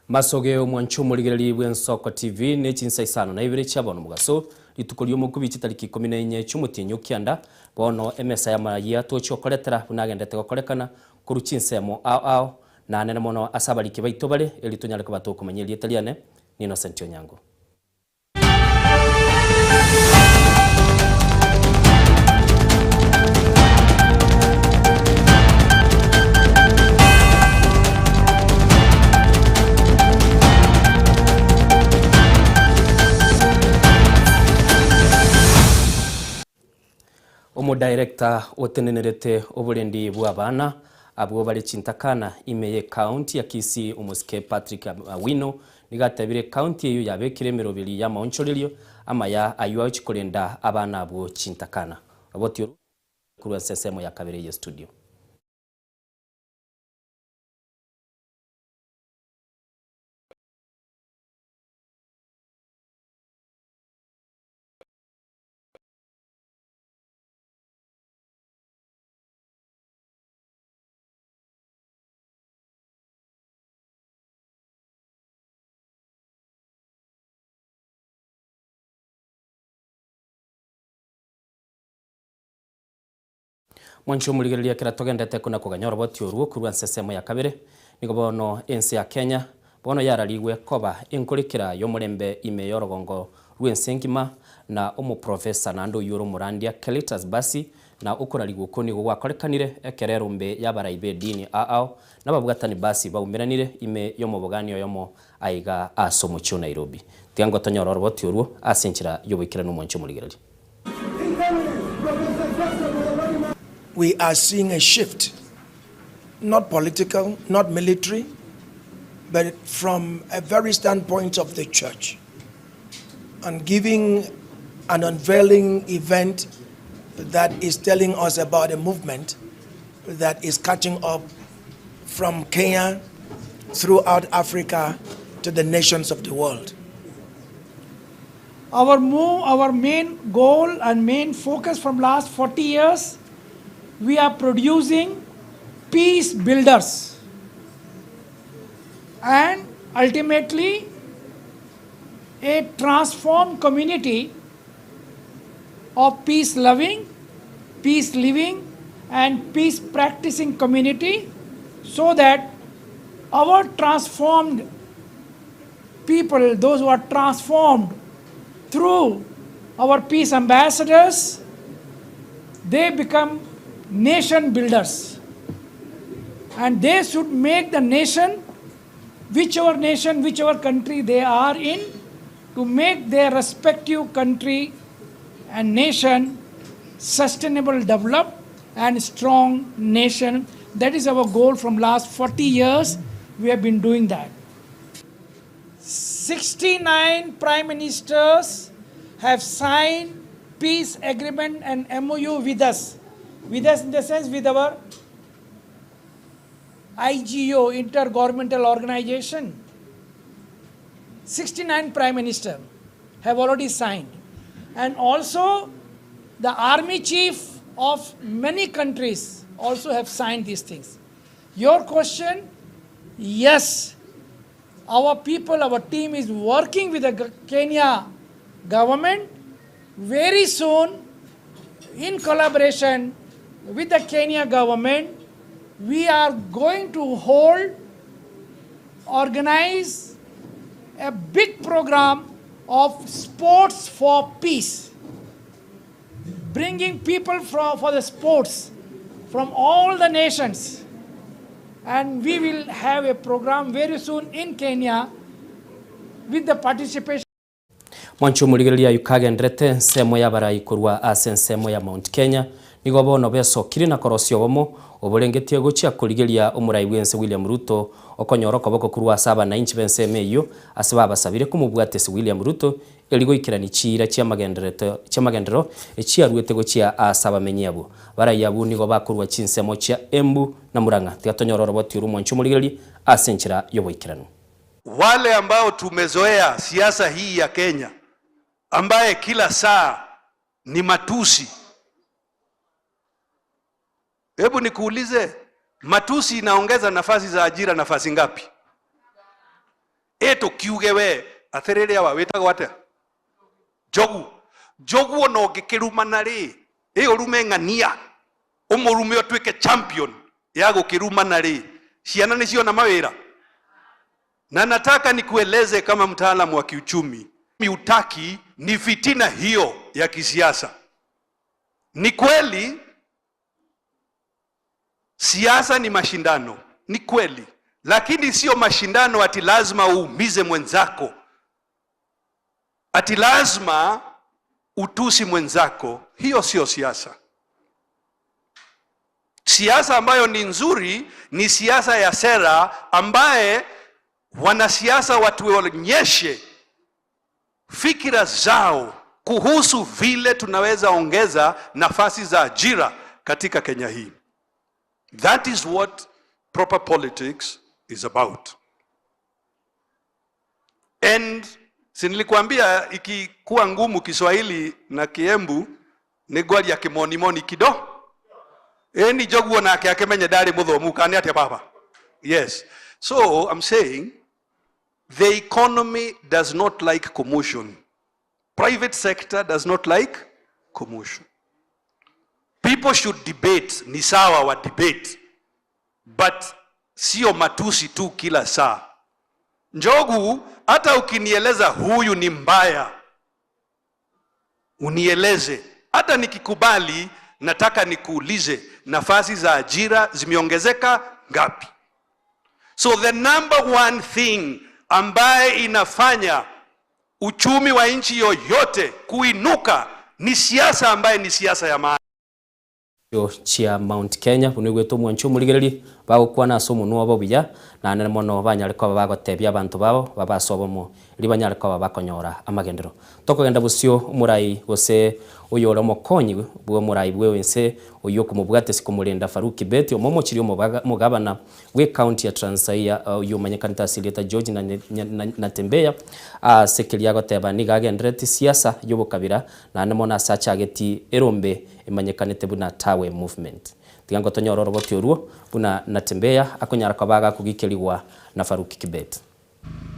Masoge omwancho omorigereria bw'Ensoko TV ne chinsa isano na ibere chia bono mogaso, rituko ri'omokubi chitariki ikomi na inye chi'omotienyi o kianda, bono emesa y'amarayia tochia gokoretera buna agendete gokorekana korwa chinsemo ao ao, na anene mono ase abariki baito bare, erio tonyare koba tokomanya erieta riane n'Innocent Onyango. Omodirector otenenerete oborendi bw'abana abwo bare chintakana ime y'ecounty ya Kisii omosike Patrick Awino nigo atebire ecounty eyio yabekire emeroberi y'amaonchorerio amaya ayio agochia korenda abana abwo chintakana. Roboti orwo korwa ase ensemo ya kabere ye studio. Mwanche omorigereria ekero togendete kona koganya oroboti orwo korwa ase ensemo ya kabere, nigo bono ense ya Kenya bono yararigwe koba enkorekera y'omorembe ime y'orogongo rw'ense engima, na omoprofesa naende oyio ore omorandia Cletus Bassey, na okorarigwa okwo nigo gwakorekanire ekero erombe y'abarai b'edini ao nababwatani Bassey baumeranire ime y'omobogani oyomo aiga ase omochie o Nairobi. Tiga ngotonyore oroboti orwo ase enchera y'oboikeranu omwanche omorigereria. We are seeing a shift, not political, not military, but from a very standpoint of the church and giving an unveiling event that is telling us about a movement that is catching up from Kenya throughout Africa to the nations of the world. Our move, our main goal and main focus from last 40 years, we are producing peace builders. And ultimately, a transformed community of peace loving, peace living, and peace practicing community so that our transformed people, those who are transformed through our peace ambassadors, they become nation builders. And they should make the nation, whichever nation, whichever country they are in, to make their respective country and nation sustainable, developed and strong nation. That is our goal from last 40 years. We have been doing that. 69 prime ministers have signed peace agreement and MOU with us. With us in the sense with our IGO, Intergovernmental Organization. 69 prime minister have already signed. And also the army chief of many countries also have signed these things. Your question, yes, our people, our team is working with the Kenya government. Very soon, in collaboration with the Kenya government, we are going to hold, organize a big program of sports for peace, bringing people from, for the sports from all the nations. And we will have a program very soon in Kenya with the participation. Mwanche omorigereria ayio kagenderete ensemo y'abarai korwa ase ensemo ya Mount Kenya nigo bono besokirie na korosia obomo oborengetie gochia korigeria omorai bw'ense William Ruto okonyora okoboko korwa ase abanainchi b'ensemo eyio ase babasabire komobwatesi William Ruto Erio goikerania chiira chi'amagenderero echiaruete gochia aase abamenyi abwo. Abarai abwo nigo bakorua chinsemo chia Embu na Murang'a. Tiga tonyore oroboti orwo mwanche omorigererie ase enchera y'oboikeranu. Wale ambao tumezoea siasa hii ya Kenya ambaye kila saa ni matusi. Hebu nikuulize, matusi inaongeza nafasi za ajira nafasi ngapi? Ĩ tũkiuge we atĩrĩrĩ awa wĩtagwo atĩa? Njogu. Njogu ona ũngĩkĩrumana rĩ, ĩ ũrume ng'ania, ũmũrume ũtuĩke champion ya gũkĩrumana rĩ, ciana nĩ ciona mawĩra? Na nataka nikueleze kama mtaalamu wa kiuchumi, utaki ni fitina hiyo ya kisiasa. Ni kweli siasa ni mashindano, ni kweli, lakini sio mashindano ati lazima uumize mwenzako, ati lazima utusi mwenzako. Hiyo sio siasa. Siasa ambayo ni nzuri ni siasa ya sera, ambaye wanasiasa watuonyeshe fikira zao kuhusu vile tunaweza ongeza nafasi za ajira katika Kenya hii. That is what proper politics is about. And si nilikuambia ikikuwa ngumu Kiswahili na Kiembu ni ngwaria kimonimoni kido eni njoguo nake akimenye ndari muthomu kana atia baba. Yes. So I'm saying the economy does not like commotion. Private sector does not like commotion. People should debate, ni sawa wa debate, but sio matusi tu kila saa. Njogu, hata ukinieleza huyu ni mbaya, unieleze. Hata nikikubali, nataka nikuulize nafasi za ajira zimeongezeka ngapi? So the number one thing ambaye inafanya uchumi wa nchi yoyote kuinuka ni siasa ambaye ni siasa ya maana. Chia Mount Kenya buna oigwete omwancho omorigereria bagokwana ase omonwa obo buya naende mono banyare koba bagotebia abanto babo babe ase obomo erio banyare koba bakonyora amagenderero. Tokogenda bosio omorai gose oyore omokonyi bwa omorai bwe ense oyio okomobwatesia komorenda Farouk Kibet omomochirie omogabana bwe county ya Trans Nzoia oyio omanyekanete ase erieta George Natembeya ase keria agoteba nigo agenderereti siasa yobokabira naende mono ase achageti erombe emanyekanete buna Tawe Movement. Tiga ngotonyore oroboti orwo buna Natembeya akonyara koba agakogikerigwa na Farouk Kibet.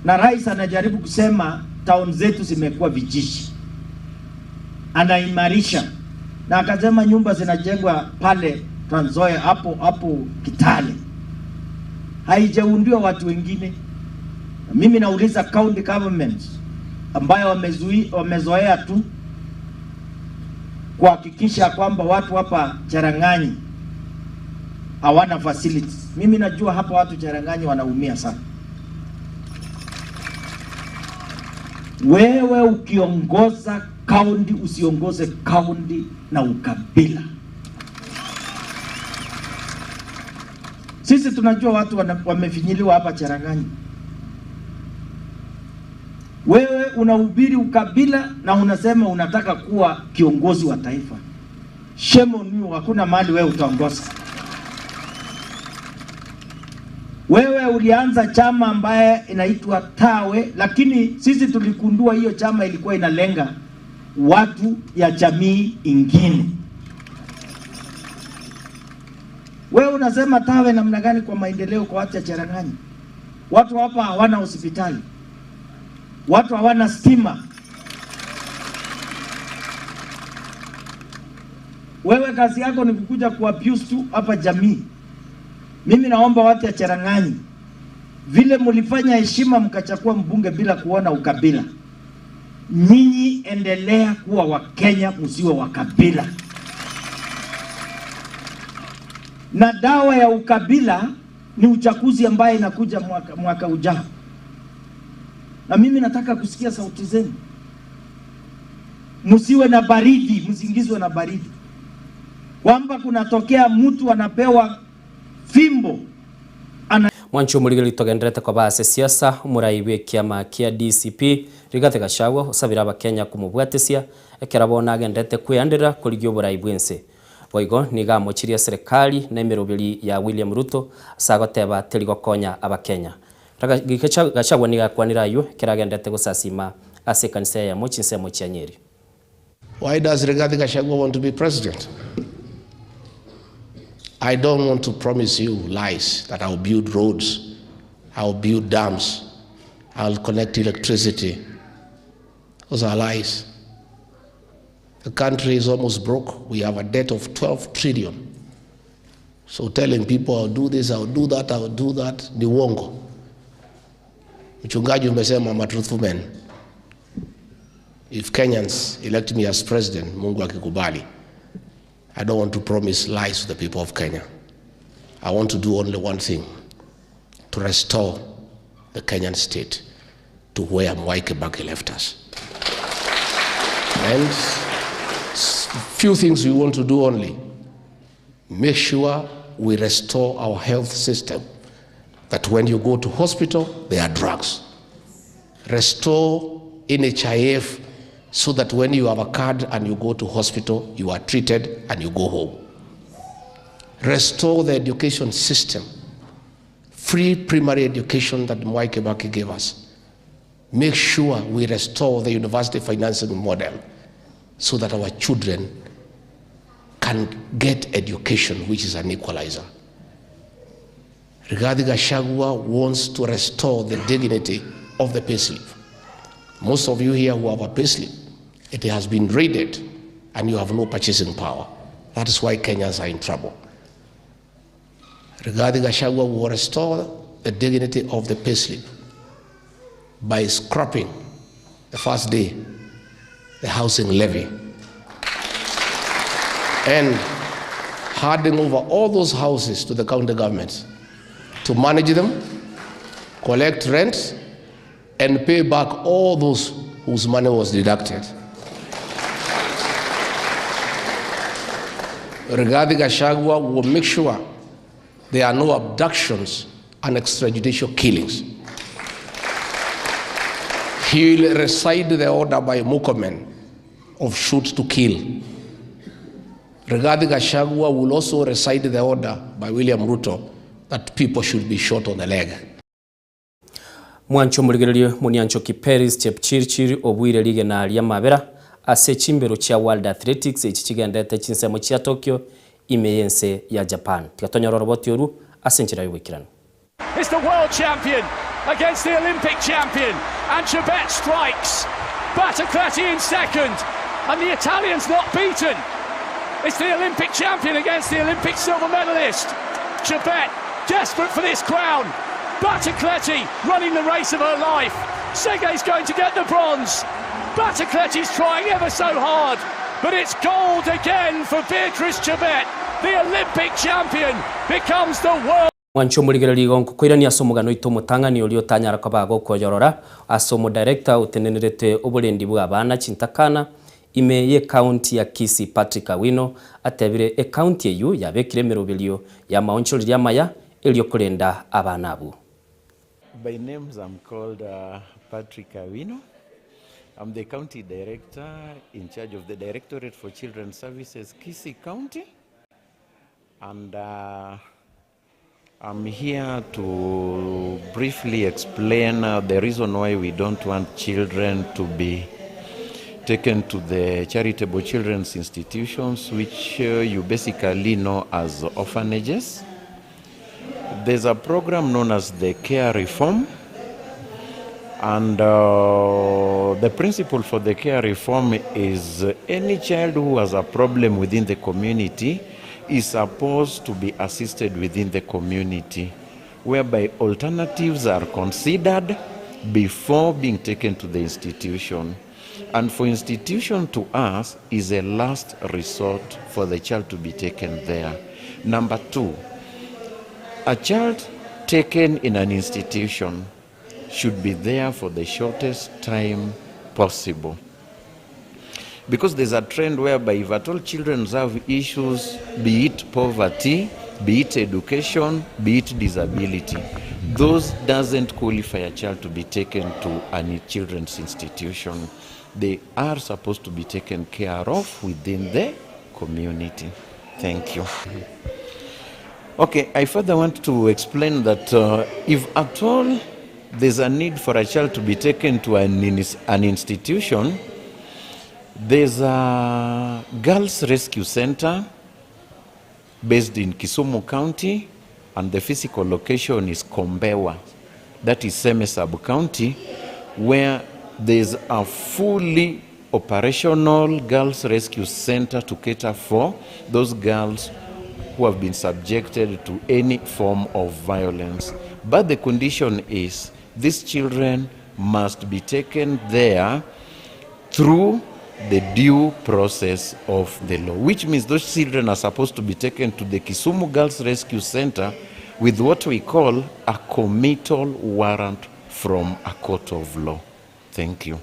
Na rais anajaribu kusema town zetu zimekuwa vijiji, anaimarisha na akasema nyumba zinajengwa pale Trans Nzoia hapo hapo Kitale, haijaundiwa watu wengine. Na mimi nauliza county governments ambayo wamezoea tu kuhakikisha kwamba watu hapa Cherang'anyi hawana facilities. Mimi najua hapa watu Cherang'anyi wanaumia sana. Wewe ukiongoza kaunti usiongoze kaunti na ukabila. Sisi tunajua watu wamefinyiliwa hapa Cherang'anyi. Wewe unahubiri ukabila na unasema unataka kuwa kiongozi wa taifa. Shame on you, hakuna mahali wewe utaongoza. Wewe ulianza chama ambaye inaitwa Tawe, lakini sisi tulikundua hiyo chama ilikuwa inalenga watu ya jamii ingine. Wewe unasema Tawe namna gani kwa maendeleo kwa watu ya Cherang'anyi? Watu hapa hawana hospitali, watu hawana stima. Wewe kazi yako ni kukuja kuabuse tu hapa jamii. Mimi naomba watu ya Cherang'anyi, vile mlifanya heshima mkachakua mbunge bila kuona ukabila, nyinyi endelea kuwa Wakenya, msiwe wa kabila. Na dawa ya ukabila ni uchaguzi ambaye inakuja mwaka ujao. Na mimi nataka kusikia sauti zenu. Msiwe na baridi, msiingizwe na baridi kwamba kunatokea mtu anapewa fimbo. Ana Mwancho omorigereria togenderete koba ase siasa omorai bwe ekiama kia DCP Rigathi Gachagua osabire abakenya komobwatesia ekero bono agenderete kweanderera korigia oborai bwense. Boigo nigo amochirie eserekari na emeroberi ya William Ruto ase agoteba teri gokonya abakenya. Gachagua nigo akwanire aywo ekero agenderete gosasima ase ekanisa eyemo chinsemo chia Nyeri. Why does Rigathi Gachagua want to be president? I don't want to promise you lies that I'll build roads, I'll build dams, I'll connect electricity. Those are lies. The country is almost broke. We have a debt of 12 trillion. So telling people I'll do this, I'll do that, I'll do that ni uongo. Mchungaji umesema I'm a truthful man. If Kenyans elect me as president, Mungu akikubali, I don't want to promise lies to the people of Kenya. I want to do only one thing, to restore the Kenyan state to where Mwai Kibaki left us. And few things we want to do only. Make sure we restore our health system, that when you go to hospital, there are drugs. Restore NHIF so that when you have a card and you go to hospital, you are treated and you go home. Restore the education system, free primary education that Mwai Kibaki gave us. Make sure we restore the university financing model so that our children can get education, which is an equalizer. Rigathi Gachagua wants to restore the dignity of the payslip. Most of you here who have a payslip, it has been raided and you have no purchasing power. That is why Kenyans are in trouble. Rigathi Gachagua will restore the dignity of the payslip by scrapping the first day the housing levy and handing over all those houses to the county governments to manage them, collect rent, and pay back all those whose money was deducted. Rigathi Gachagua will make sure there are no abductions and extrajudicial killings. He will recite the order by Murkomen of shoot to kill. Rigathi Gachagua will also recite the order by William Ruto that people should be shot on the leg. Mwancho omorigereria Munianchoki Peris Chepchirchir obuire rigena ri'amabera ase chimbero chia World Athletics echi chigendete chinsemo chia Tokyo ime y'ense ya Japan. Tiga tonyore oroboti oru ase enchera y'oboikeranu. It's the world champion against the Olympic champion, and Chebet strikes. Battocletti in second, and the Italian's not beaten. It's the Olympic champion against the Olympic silver medalist. Chebet, desperate for this crown. Battocletti running the race of her life. Tsegay's going to get the bronze. Battocletti's trying ever so hard, but it's gold again for Beatrice Chebet. The Olympic champion becomes the world. Mwanche omorigereria igo nkokoirania ase omogano oito omotang'ani oria otanyara koba agokoyorora ase omodirector otenenerete oborendi bw'abana chintakana ime y'ecounty ya Kisii Patrick Awino atebire ecounty eyio yabekire emeroberio y'amaonchoreria amaya erio korenda abana abwo. By names I'm called Patrick Awino. I'm the county director in charge of the Directorate for Children's Services, Kisii County. And I'm here to briefly explain the reason why we don't want children to be taken to the charitable children's institutions, which you basically know as orphanages. There's a program known as the Care Reform, and the principle for the care reform is any child who has a problem within the community is supposed to be assisted within the community, whereby alternatives are considered before being taken to the institution. And for institution to us is a last resort for the child to be taken there. Number two, a child taken in an institution should be there for the shortest time possible. Because there's a trend whereby if at all children have issues, be it poverty, be it education, be it disability, those doesn't qualify a child to be taken to any children's institution. They are supposed to be taken care of within the community. Thank you. Okay, I further want to explain that if at all there's a need for a child to be taken to an institution, there's a girls' rescue center based in Kisumu County, and the physical location is Kombewa. that is Seme Sub-County, where there's a fully operational girls rescue center to cater for those girls who have been subjected to any form of violence. But the condition is these children must be taken there through the due process of the law, which means those children are supposed to be taken to the Kisumu Girls Rescue Center with what we call a committal warrant from a court of law. Thank you.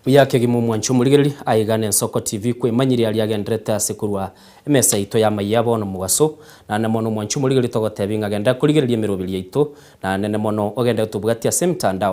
Buya kegima omwanchi omorigereria aiga nensoko TV kwemanyirie aria agenderete ase korwa emesa yaito y'amaiya bono mogaso. Naende mono omwanchi omorigereria togotebi ng'a genda korigereria emeroberi yaito naende mono ogende gotobwatia ase emitandao.